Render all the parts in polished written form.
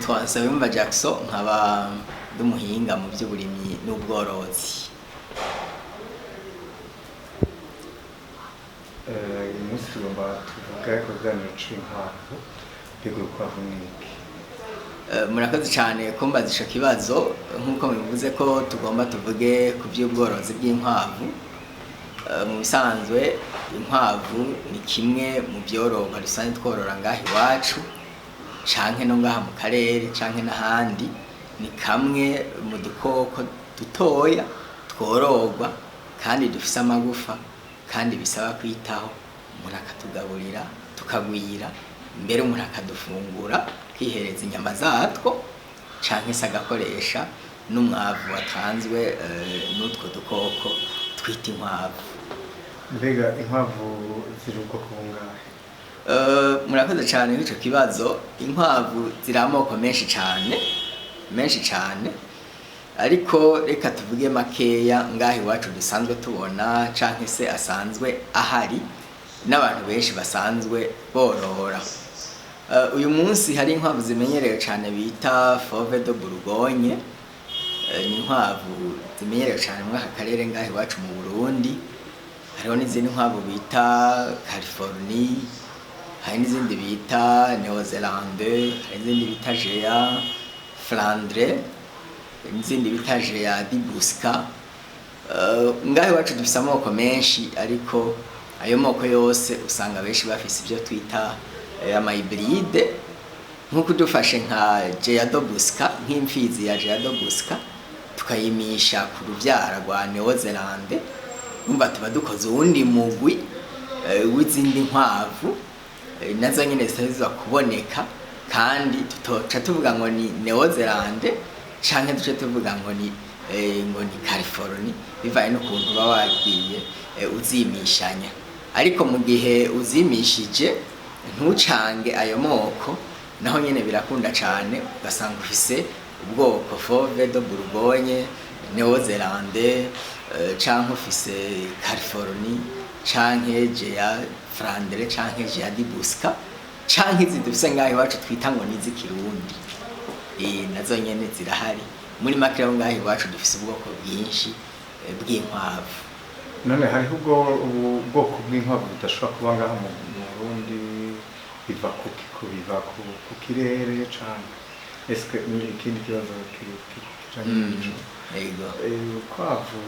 Nitwa Nsabimva Jackson, nkaba ndi umuhinga mu by'uburimyi n'ubworozi. Uyu munsi tugomba tuvuge ku kiganiro c'inkwavu. Mbega urukwavu ni iki? Murakoze cyane kumbaza ico kibazo. Nk'uko mubivuze ko tugomba tuvuge ku by'ubworozi bw'inkwavu. Mu bisanzwe inkwavu ni kimwe mu byororwa dusanzwe tworora ngaha iwacu canke no ngaha mu karere canke n'ahandi. Ni kamwe mu dukoko dutoya twororwa kandi dufise amagufa kandi bisaba kwitaho, umuntu akatugaburira tukagwira, mbere umuntu akadufungura akihereza inyama zatwo canke se agakoresha n'umwavu watanzwe n'utwo dukoko twita inkwavu. Mbega inkwavu ziri ubwoko bungahe? Murakoze cyane kuri ico kibazo. Inkwavu ziri amoko menshi cyane, menshi cyane, ariko reka tuvuge makeya ngaha iwacu dusanzwe tubona canke se asanzwe ahari n'abantu benshi basanzwe borora. Uyu munsi hari inkwavu zimenyerewe cyane bita Fauve de Bourgogne. Ni inkwavu zimenyerewe cyane muri aka karere ngaha iwacu mu Burundi. Hariho n'izindi nkwavu bita Californie, hari n'izindi bita Neozelande, hari n'izindi bita Géant Flandre, n'izindi bita Géant di Busca. Ngaha iwacu dufise amoko menshi, ariko ayo moko yose usanga benshi bafise ibyo twita ama hybride. Nk'uko dufashe nka Géant de Busca, nk'imfizi ya Géant de Busca, tukayimisha ku ruvyara rwa Neozelande, urumva tuba dukoze uwundi mugwi w'izindi nkwavu nazo nyene zitazizwa kuboneka, kandi tutoca tuvuga ngo ni Neozelande canke duce tuvuga ngo ni Californie, bivanye n'ukuntu uba wagiye uzimishanya. Ariko mu gihe uzimishije ntucange ayo moko, naho nyene birakunda cane, ugasanga ufise ubwoko Fauve de Bourgogne, Neozelande, canke ufise Californie, canke Géant Flandre, canke Géant di Busca, canke izi dufise ngaho iwacu twita ngo ni iz'ikirundi. Nazo nyene zirahari. Muri make rero ngaho iwacu dufise ubwoko bwinshi bw'inkwavu. None hariho ubwo ubu bwoko bw'inkwavu budashobora kuba ngaha mu Burundi, biva kuki? Ku biva ku kirere canke eske ni ikindi kibazo kijanye n'ico? Yego. Urukwavu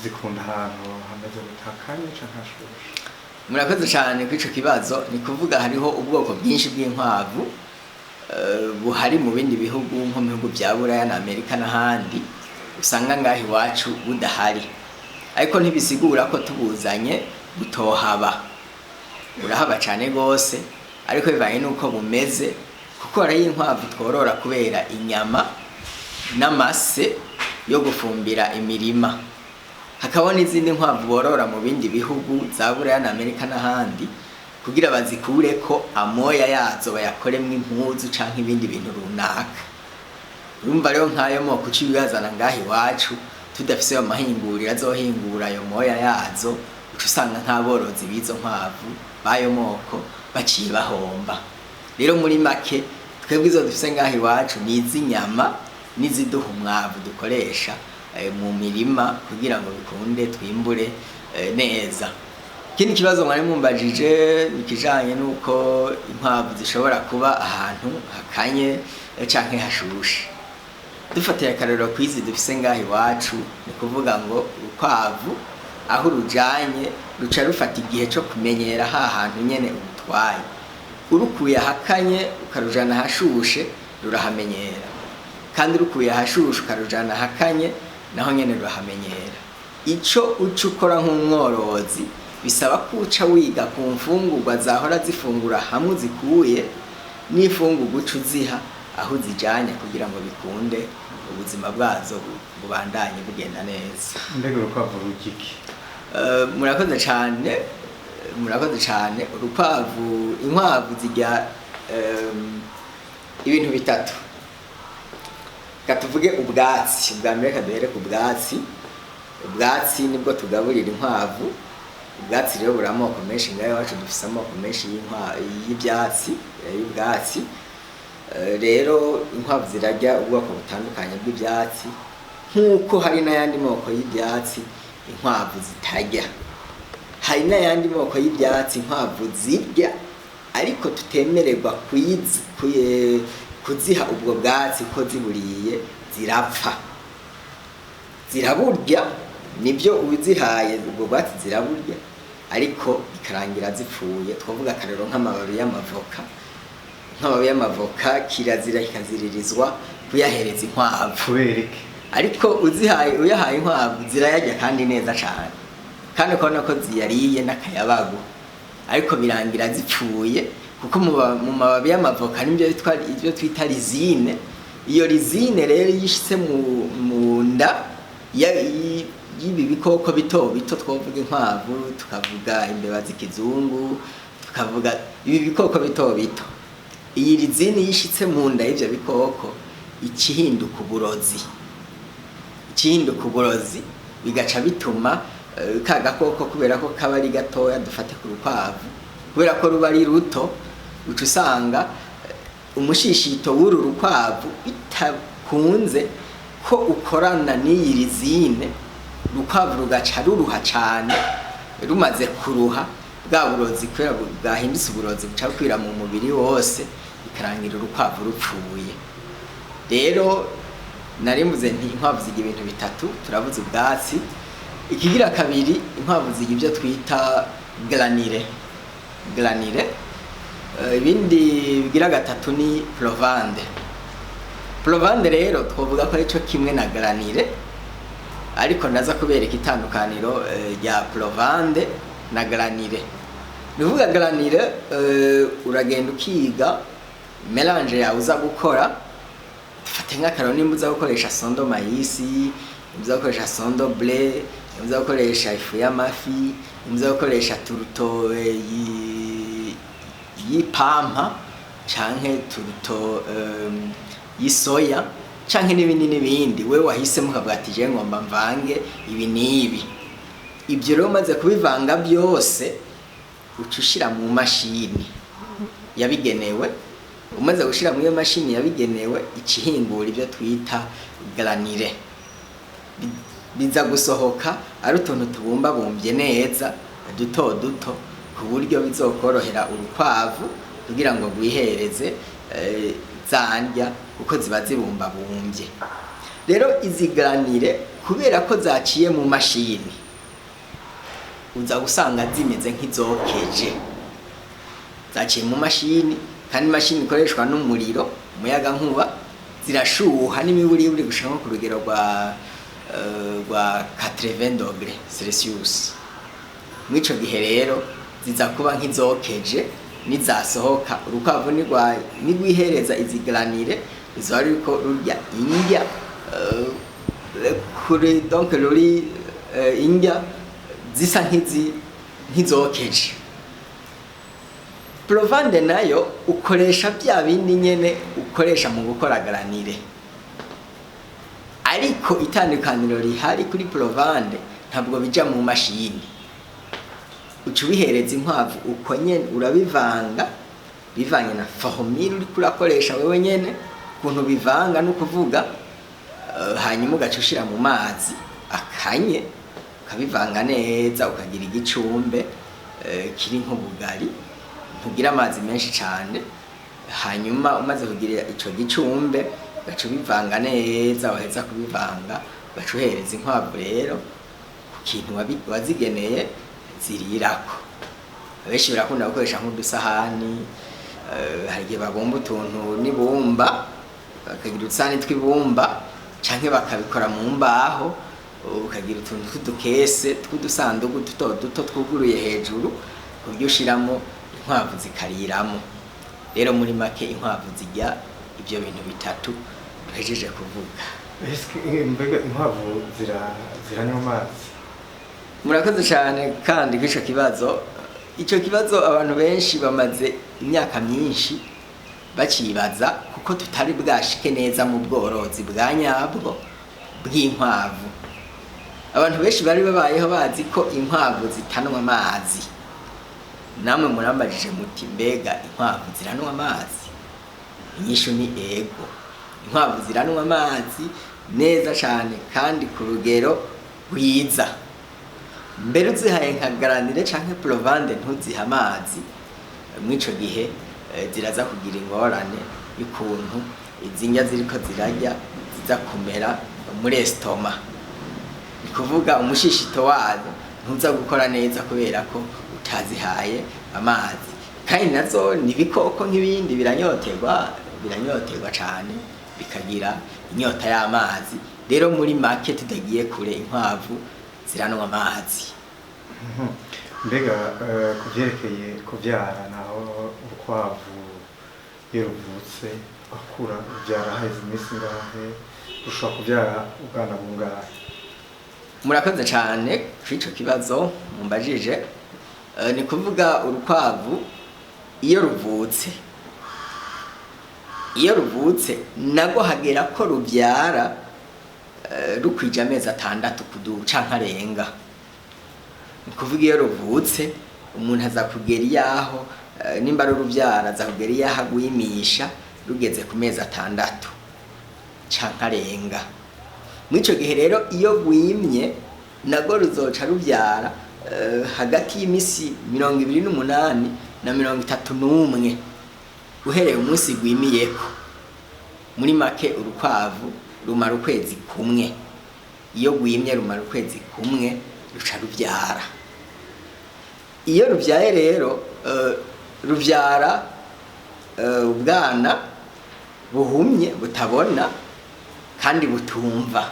zikunda ahantu hameze gute, hakanye canke hashushe? Murakoze cyane kuri ico kibazo. Ni kuvuga hariho ubwoko bwinshi bw'inkwavu buhari mu bindi bihugu, nko mu bihugu bya Buraya na Amerika n'ahandi, usanga ngaho iwacu budahari, ariko ntibisigura ko tubuzanye butohaba. Burahaba cyane rwose, ariko bivanye n'uko bumeze, kuko hariho inkwavu tworora kubera inyama n'amase yo gufumbira imirima, hakaba n'izindi nkwavu borora mu bindi bihugu za Buraya na Amerika n'ahandi kugira bazikureko amoya yazo bayakoremwo impuzu canke ibindi bintu runaka. Urumva rero nk'ayo moko uca uyazana ngaha iwacu tudafise ayo mahinguriro azohingura ayo moya yazo, uca usanga nk'aborozi b'izo nkwavu b'ayo moko baciye bahomba. Rero muri make twebwe izo dufise ngaha iwacu ni iz'inyama n'iziduha umwavu dukoresha mu mirima kugira ngo bikunde twimbure neza. Ikindi kibazo mwari mumbajije ni ikijanye n'uko inkwavu zishobora kuba ahantu hakanye canke hashushe. Dufatiye akarorero kw'izi dufise ngaha iwacu, ni kuvuga ngo urukwavu aho urujanye ruca rufata igihe co kumenyera ha hantu nyene urutwaye. Urukuye ahakanye ukarujana ahashushe rurahamenyera, kandi urukuye ahashushe ukarujana ahakanye naho nyene rurahamenyera. Ico uca ukora nk'umworozi bisaba ko uca wiga ku mfungurwa zahora zifungura hamwe uzikuye n'imfungurwa uca uziha aho uzijanye, kugira ngo bikunde ubuzima bwazo bubandanye bugenda neza. Mbega urukwavu rurya iki? Murakoze cyane, murakoze cyane. Urukwavu, inkwavu zirya ibintu bitatu. Reka tuvuge ubwatsi bwa mbere, reka duhere ku bwatsi. Ubwatsi nibwo tugaburira inkwavu. Ubwatsi rero buri amoko menshi. Ngaho iwacu dufise amoko menshi y'ibyatsi, y'ubwatsi. Rero inkwavu zirarya ubwoko butandukanye bw'ibyatsi, nk'uko hari n'ayandi moko y'ibyatsi inkwavu zitarya. Hari n'ayandi moko y'ibyatsi inkwavu zirya ariko tutemererwa kuziha ubwo bwatsi, ko ziburiye zirapfa. Ziraburya nibyo, uzihaye ubwo bwatsi ziraburya, ariko bikarangira zipfuye. Twavuga akarero nk'amababi y'amavoka. Nk'amababi y'amavoka kirazira kikaziririzwa kuyahereza inkwavu. Kubera iki? Ariko uzihaye, uyahaye inkwavu zirayarya kandi neza cyane, kandi ukabona ko ziyariye n'akayabagu, ariko birangira zipfuye, kuko mu mababi y'amavoka nibyo bitwa ibyo twita lysine. Iyo lysine rero iyo ishitse mu nda y'ibi bikoko bito bito, twavuga inkwavu, tukavuga imbeba z'ikizungu, tukavuga ibi bikoko bito bito, iyi lysine iyo ishitse mu nda y'ivyo bikoko ikihinduka uburozi, ikihinduka uburozi, bigaca bituma ka gakoko, kubera ko kaba ari gatoya, dufate ku rukwavu, kubera ko ruba ari ruto, uca usanga umushishito w'uru rukwavu bitakunze ko ukorana n'iyi lysine, urukwavu rugaca ruruha cane. Rumaze kuruha, bwa burozi kubera bwahindutse uburozi buca bukwira mu mubiri wose, bikarangira urukwavu rupfuye. Rero narimbuze nti inkwavu zirya ibintu bitatu. Turabuze ubwatsi. Ikigira kabiri, inkwavu zirya ibyo twita granulés, granulés. Ibindi bigira gatatu ni provende. Provende rero twavuga ko aricyo kimwe na granulés, ariko ndaza kubereka itandukaniro rya provende na granulés. Ni ukuvuga granulés, uragenda ukiga mélange yawe uza gukora. Dufate nk'akararo, nimba uza gukoresha son de maïs, nimba uza gukoresha son de blé, nimba uza gukoresha ifu y'amafi, nimba uza gukoresha tourteau y'ipampa canke tourteau y'isoya canke n'ibindi n'ibindi, wewe wahisemo ukavuga ati: "Je ngomba mvange ibi n'ibi." Ibyo rero umaze kubivanga byose, uca ushira mu mashini yabigenewe. Umaze gushira muri iyo mashini yabigenewe, icihingura ibyo twita granulés. Biza gusohoka ari utuntu tubumbabumbye neza, duto duto, ku buryo bizokorohera urukwavu kugira ngo rwihereze za ndya, kuko ziba zibumbabumbye. Rero izi granulés, kubera ko zaciye mu mashini, uza gusanga zimeze nk'izokeje. Zaciye mu mashini, kandi imashini ikoreshwa n'umuriro, umuyagankuba, zirashuha n'imiburiburi gushika nko ku rugero rwa 80 degrés Celsius. Mw'ico gihe rero ziza kuba nk'izokeje. Nizasohoka, urukwavu nigwihereza izi granulés, ruzoba ruriko rurya indya kuri, donc ruri indya zisa nk'izokeje. Provende nayo ukoresha bya bindi nyene ukoresha mu gukora granulés, ariko itandukaniro rihari kuri provende, ntabwo bija mu mashini. Uca ubihereza inkwavu uko nyene, urabivanga bivanye na formule uriko urakoresha wewe nyene, ukuntu bivanga no kuvuga, hanyuma ugaca ushira mu mazi akanye, ukabivanga neza, ukagira igicumbe kiri nk'ubugari, ntugira amazi menshi cyane. Hanyuma umaze kugira ico gicumbe, ugaca ubivanga neza. Waheza kubivanga, ugaca uhereza inkwavu rero ku kintu wazigeneye zirirako. Abenshi birakunda gukoresha nk'udusahani, hari igihe babumba utuntu n'ibumba, bakagira udusahani tw'ibumba, canke bakabikora mu mbaho, ukagira utuntu tw'udukese tw'udusandugu duto duto twuguruye hejuru, ku buryo ushiramo inkwavu zikariramo. Rero muri make, inkwavu zirya ibyo bintu bitatu duhejeje kuvuga. Ese mbega inkwavu ziranywa amazi? Murakoze cyane kandi kw'ico kibazo. Ico kibazo abantu benshi bamaze imyaka myinshi bacibaza, kuko tutari bwashike neza mu bworozi bwa nyabwo bw'inkwavu. Abantu benshi bari babayeho bazi ko inkwavu zitanwa amazi. Namwe murambajije muti: "Mbega inkwavu ziranwa amazi?" Inyishu ni ego, inkwavu ziranwa amazi neza cyane kandi ku rugero rwiza. Mbere uzihaye nka granulé canke provende ntuzihe amazi, mw'ico gihe ziraza kugira ingorane y'ukuntu izi ndya ziriko zirarya ziza kumera muri estomac. Ni kuvuga umushishito wazo ntuza gukora neza kubera ko utazihaye amazi. Kandi nazo ni ibikoko nk'ibindi, biranyoterwa, biranyoterwa cane, bikagira inyota y'amazi. Rero muri make, tutagiye kure, inkwavu ziranwa amazi. Mbega ku vyerekeye kuvyara naho, urukwavu iyo ruvutse rugakura ruvyara haheze iminsi ingahe? Rushobora kuvyara ubwana bungahe? Murakoze cyane kuri ico kibazo mumbajije. Ni kuvuga urukwavu iyo ruvutse nago hagera ko rubyara rukwije amezi 6 kuduga canke arenga. Ni kuvuga iyo ruvutse umuntu aza kugera iyaho nimba ari urubyara, aza kugera iyaho agwimisha rugeze ku mezi 6 canke arenga. Muri ico gihe rero iyo rwimye nago ruzoca rubyara hagati y'imisi 28 na 31 uhereye umunsi rwimiyeko. Muri make urukwavu rumara ukwezi kumwe. Iyo rwimye rumara ukwezi kumwe, ruca rubyara. Iyo rubyaye rero rubyara ubwana buhumye, butabona kandi butumva.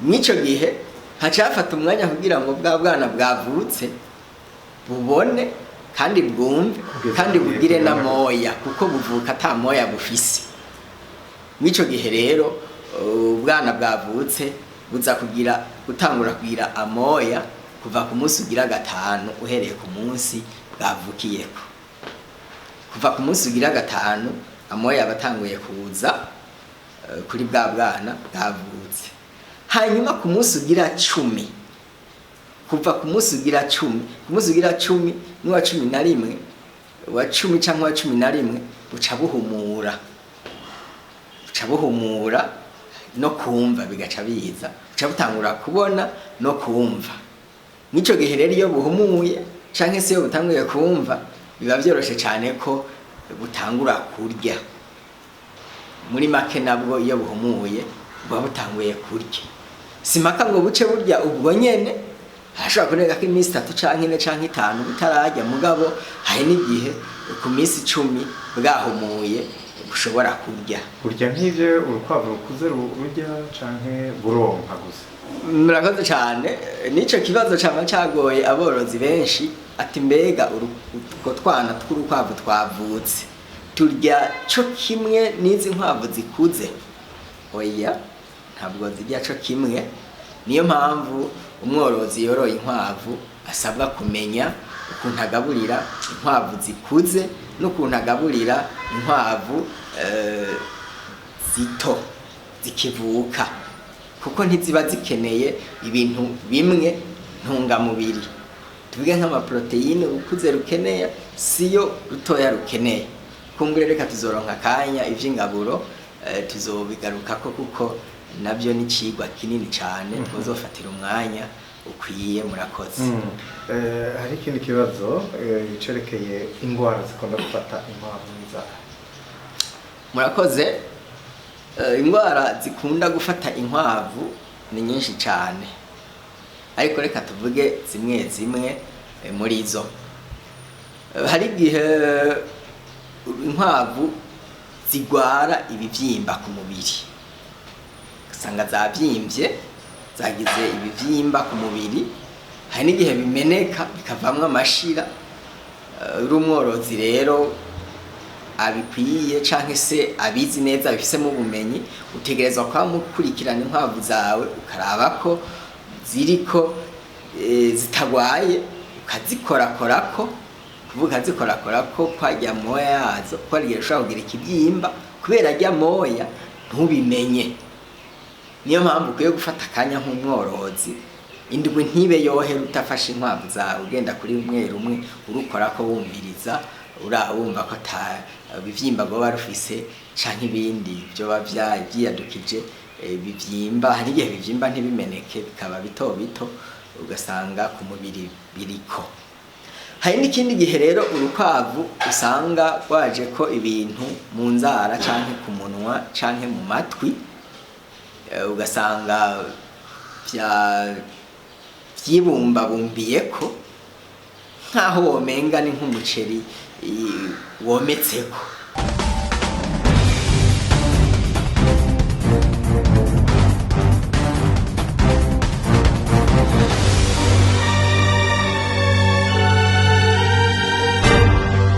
Mw'ico gihe haca hafata umwanya kugira ngo bwa bwana bwavutse bubone kandi bwumve Kugeza kandi igihe bugire kingana. n'amoya, kuko buvuka ata moya bufise. Mw'ico gihe rero ubwana bwavutse buza kugira gutangura kugira amoya kuva ku munsi ugira gatanu uhereye ku munsi bwavukiyeko. Kuva ku munsi ugira gatanu amoya aba atanguye kuza kuri bwa bwana bwavutse. Hanyuma ku munsi ugira 10, kuva ku munsi ugira 10, ku munsi ugira 10 n'uwa 11, wa 10 canke wa 11, buca buhumura, buca buhumura no kumva bigaca biza, buca butangura kubona no kumva. Mw'ico gihe rero iyo buhumuye canke se iyo butanguye kumva, biba vyoroshe cane ko butangura kurya. Muri make nabwo iyo buhumuye buba butanguye kurya. Simpaka ngo buce burya ubwo nyene, hashobora kurenga ko iminsi 3 canke 4 canke 5 butararya. Mugabo hari n'igihe ku minsi 10 bwahumuye bushobora kurya. Burya nk'ivyo urukwavu rukuze rurya canke buronka gusa? Murakoze cyane. Nico kibazo cama cagoye aborozi benshi, ati mbega utwo twana tw'urukwavu twavutse turya co kimwe n'izi nkwavu zikuze? Oya, ntabwo zirya co kimwe. Niyo mpamvu umworozi yoroye inkwavu asabwa kumenya ukuntu agaburira inkwavu zikuze n'ukuntu agaburira inkwavu zito zikivuka, kuko ntiziba zikeneye ibintu bimwe ntungamubiri. Tuvuge nk'amaprotéines urukuze rukeneye siyo rutoya rukeneye. Kumbure reka tuzoronka akanya, ivy'ingaburo tuzobigarukako, kuko nabyo ni icigwa kinini cane tuzofatira umwanya ukwiye. Murakoze. Hari ikindi kibazo cerekeye ingwara zikunda gufata inkwavu n'inzara. Murakoze. Ingwara zikunda gufata inkwavu ni nyinshi cyane, ariko reka tuvuge zimwe zimwe muri zo. Hari igihe inkwavu zigwara ibivyimba ku mubiri, usanga zavyimbye, zagize ibivyimba ku mubiri. Hari n'igihe bimeneka bikavamwo amashira. Uri umworozi rero abikwiye canke se abizi neza, abifisemo ubumenyi, utegerezwa kwama ukurikirana inkwavu zawe, ukaraba ko ziriko zitagwaye, ukazikorakorako. Kuvuga ukazikorakorako kwarya moya yazo, ko hari igihe ushobora kugira ikibyimba kubera arya moya ntubimenye. Niyo mpamvu ukwiye gufata akanya nk'umworozi, indwi ntibe yohera utafashe inkwavu zawe, ugenda kuri rumwe rumwe urukorako, wumviriza. Wumva ko ata bivyimba rwoba rufise canke ibindi vyoba vyiyadukije, bivyimba. Hari igihe bivyimba ntibimeneke, bikaba bito bito, ugasanga ku mubiri biriko. Hari n'ikindi gihe rero urukwavu usanga rwaje ko ibintu mu nzara canke ku munwa canke mu matwi, ugasanga vyibumbabumbiyeko, nk'aho womenga ni nk'umuceri wometseko.